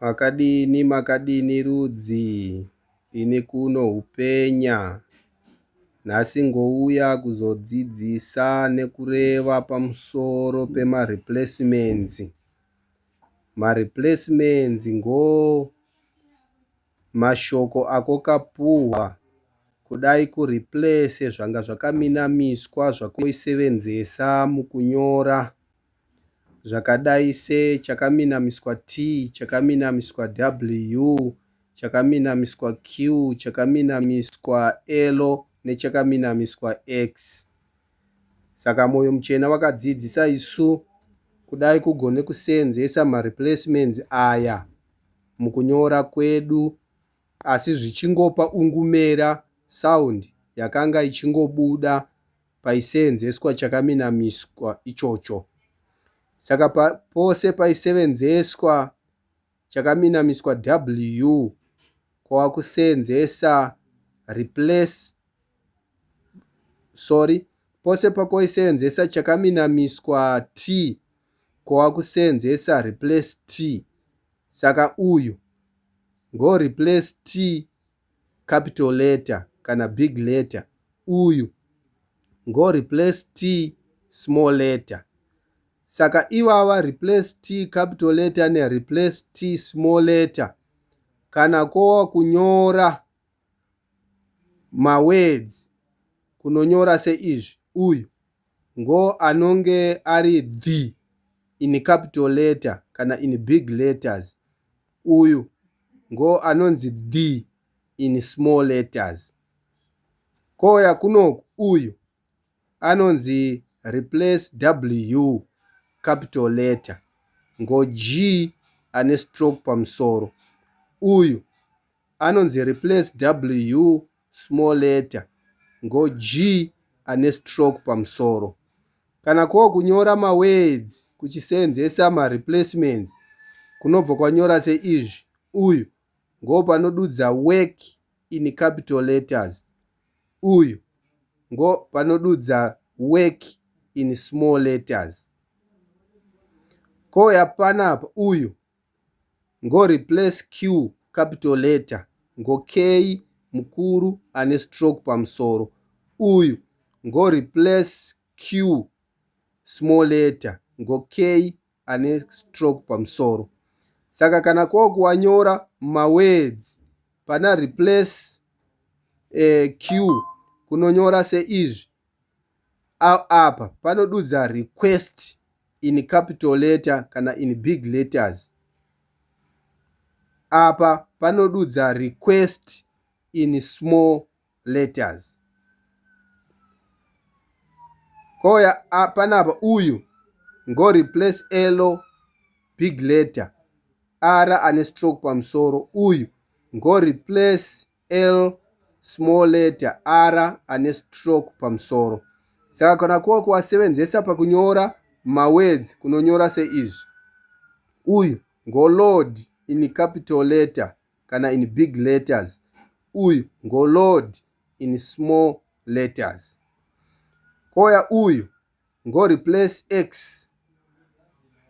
Makadini makadini rudzi ini kuno hupenya. Nhasi ngouya kuzodzidzisa nekureva pamusoro pemareplacements. Mareplacements ngo mashoko akokapuhwa kudai kureplace zvanga zvakaminamiswa zvakoisevenzesa mukunyora zvakadai sechakaminamiswa T, chakaminamiswa W, chakaminamiswa Q, chakaminamiswa L nechakaminamiswa X. Saka Moyo Muchena vakadzidzisa isu kudai kugone kuseenzesa mareplacements aya mukunyora kwedu asi zvichingopa ungumera sound yakanga ichingobuda paiseenzeswa chakaminamiswa ichocho. Saka pose paisevenzeswa chakaminamiswa W kwakuseenzesa replace sorry pose pakoiseenzesa chakaminamiswa T kwakuseenzesa replace T. Saka uyu ngo replace T capital letter kana big letter, uyu ngo replace T small letter. Saka ivava replace T capital letter nereplace T small letter kana kowa kunyora mawords kunonyora seizvi, uyu ngo anonge ari the in capital letter kana in big letters, uyu ngo anonzi the in small letters. Kouya kunoku uyu anonzi replace W capital letter ngo G ane stroke pamusoro. Uyu anonzi replace W small letter ngo G ane stroke pamusoro. Kana kokunyora mawords kuchiseenzesa mareplacements kunobva kwanyora seizvi, uyu ngo panodudza work in capital letters, uyu ngo panodudza work in small letters. Kouya panapa uyu ngo replace Q capital letter ngo K mukuru ane stroke pamusoro, uyu ngo replace Q small letter ngo K ane stroke pamusoro. Saka kana kokuwanyora mawords pana replace Q kunonyora seizvi, apa panodudza request in capital letter kana in big letters, apa panodudza request in small letters. Kouya panapa uyu ngo replace L big letter R ane stroke pamusoro, uyu ngo replace L small letter R ane stroke pamusoro. Saka kana kuwa kuwasevenzesa pakunyora mawords kunonyora seizvi, uyu ngo Lord in capital letter kana in big letters, uyu ngo Lord in small letters. Kouya uyu ngo replace X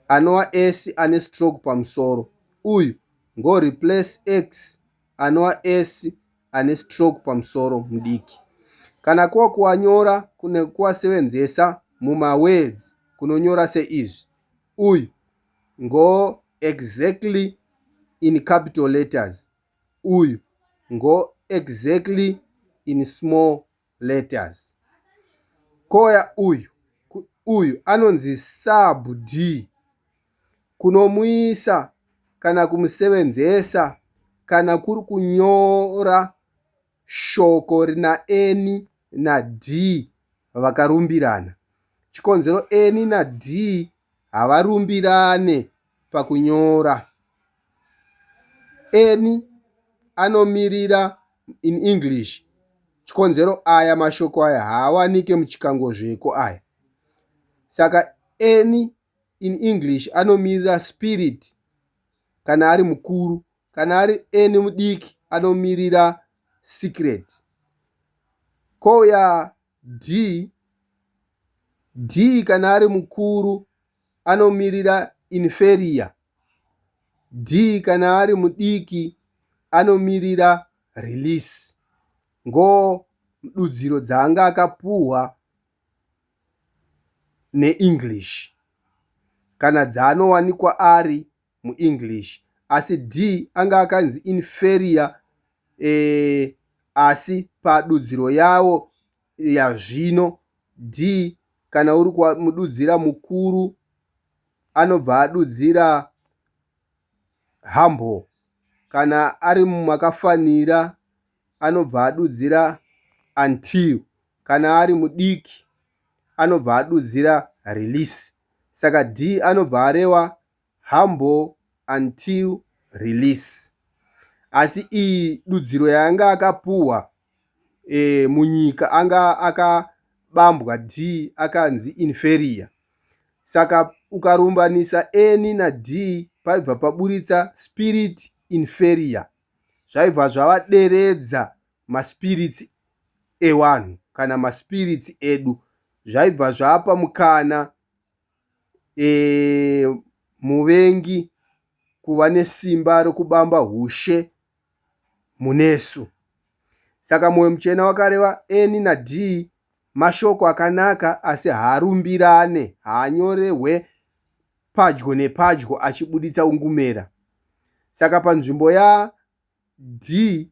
anova S ane stroke pamusoro, uyu ngo replace X anova S ane stroke pamusoro mudiki. Kana kokuwanyora kune kuwasevenzesa mumawords kunonyora seizvi, uyu ngo exactly in capital letters, uyu ngo exactly in small letters. Kouya uyu, uyu anonzi sub D kunomuisa kana kumusevenzesa kana kuri kunyora shoko rina N naD vakarumbirana. Chikonzero N naD havarumbirane pakunyora. N anomirira in English, chikonzero aya mashoko aya haawanike muchikango zveko aya. Saka N in English anomirira spirit kana ari mukuru, kana ari N mudiki anomirira secret. Kouya D, D kana ari mukuru anomirira inferior. D kana ari mudiki anomirira release. Ngo dudziro dzaanga akapuhwa neEnglish kana dzaanowanikwa ari muEnglish. Asi D anga akanzi inferior asi padudziro yawo yazvino D kana uri kumududzira mukuru anobva adudzira humble, kana ari mumakafanira anobva adudzira until, kana ari mudiki anobva adudzira release. Saka D anobva areva humble, until, release. Asi iyi dudziro yaanga akapuhwa munyika anga akabambwa D akanzi inferior. Saka ukarumbanisa N naD paibva paburitsa spirit inferior, zvaibva zvavaderedza maspirits evanhu kana maspirits edu, zvaibva zvapa mukana muvengi kuva nesimba rokubamba hushe munesu. Saka mwoyo muchena wakareva N naD mashoko akanaka asi haarumbirane, haanyorehwe padyo nepadyo achibuditsa ungumera. Saka panzvimbo yaD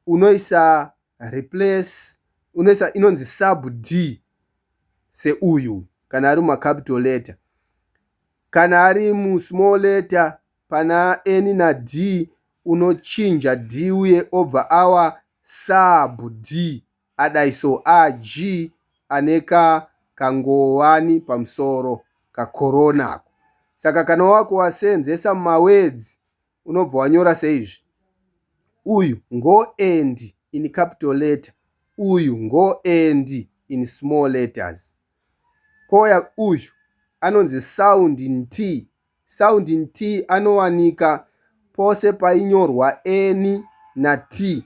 unoisa replace, unoisa inonzi sub D seuyu kana ari mumacapital letter. Kana ari musmall letter pana N naD unochinja D uye obva awa sub D adai so a G ane kangowani pamusoro kakorona. Saka kana wakuwasenzesa mumawords unobva wanyora seizvi: uyu ngo and in capital letter, uyu ngo and in small letters. Koya uyu anonzi sound T. Sound T anowanika pose painyorwa N naT,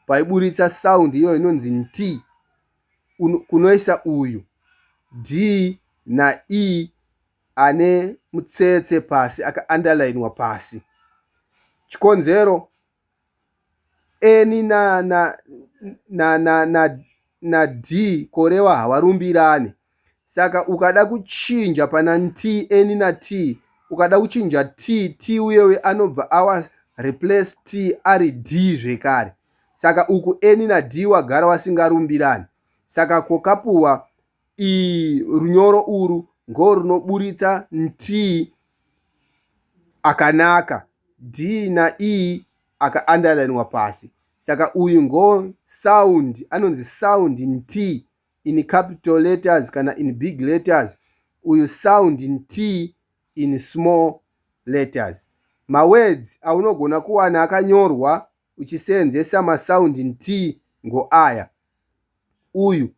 paiburitsa sound iyoyo inonzi T. Kunoisa uyu D naE ane mutsetse pasi, akaunderlinwa pasi. Chikonzero N na, na, na, na, na, na D koreva havarumbirane. Saka ukada kuchinja pana T, N na T, ukada kuchinja T, T uyewe anobva awa replace T ari D zvekare. Saka uku N na D wagara wasingarumbirani. Saka kokapuwa runyoro uru ngorunoburitsa T akanaka, D na E akaunderlinwa pasi. Saka uyu ngo sound anonzi sound T in capital letters kana in big letters, uyu sound T in small letters. Mawords aunogona kuwana akanyorwa uchiseenzesa masound T ngo aya: uyu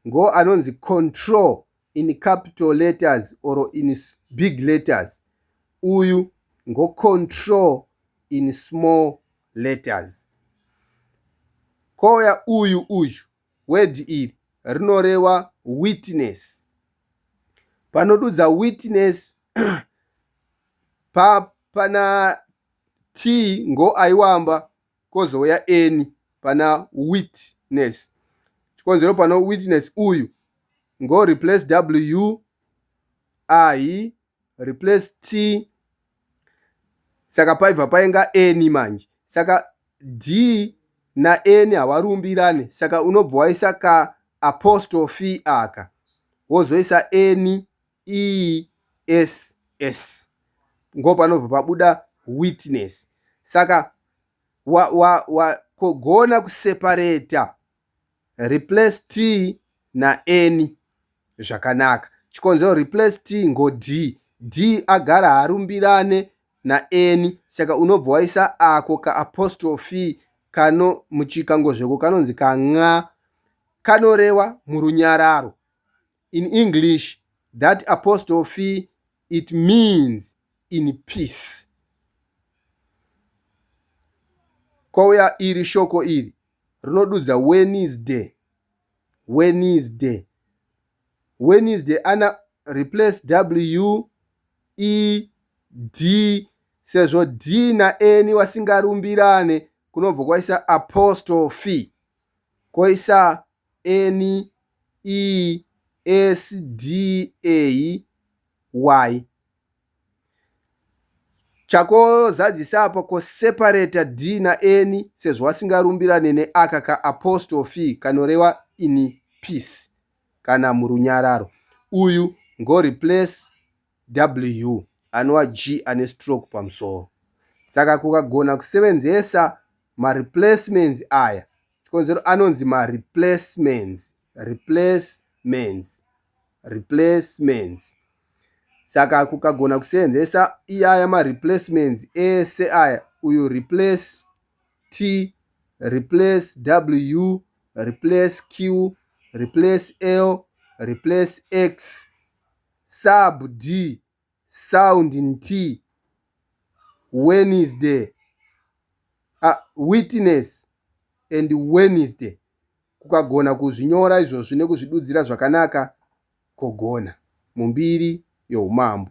ngo anonzi control in capital letters or in big letters, uyu ngo control in small letters. Kouya uyu word iri rinoreva witness. Panodudza witness pana T ngo aiwamba, kozouya N pana witness. Chikonzero pano witness uyu ngo replace W, I replace T, saka paibva painga N manje. Saka D na N havarumbirane, saka unobva waisa kaapostrophe aka, wozoisa N E S S, ngo panobva pabuda witness. Saka kugona kuseparata replace T na N zvakanaka. Chikonzero replace T ngo D, D agara harumbirane na N, saka unobva waisa ako kaapostrophe kano muchikangozveko kanonzi kan'a, kanoreva murunyararo. In English that apostrophe, it means in peace. Kwauya iri shoko iri rinodudza Wednesday. Wednesday, Wednesday ana replace W E D. Sezvo D naN vasingarumbirane, kunobva kwaisa apostrophe, kwoisa N E S D A Y. Chakozadzisa apa kuseparata D naN sezvo vasingarumbirane neaka kaapostrophe kanoreva in peace kana murunyararo. Uyu ngoreplace W anova G ane stroke pamusoro. Saka kukagona kusevenzesa mareplacements aya, chikonzero anonzi mareplacements, replacements, replacements. Saka kukagona kusevenzesa iyaya mareplacements ese aya, uyu replace T, replace W, replace Q, replace L, replace X, sub D, sound T, Wednesday, witness and Wednesday. Kukagona kuzvinyora izvozvi nekuzvidudzira zvakanaka, kogona mumbiri youmambo.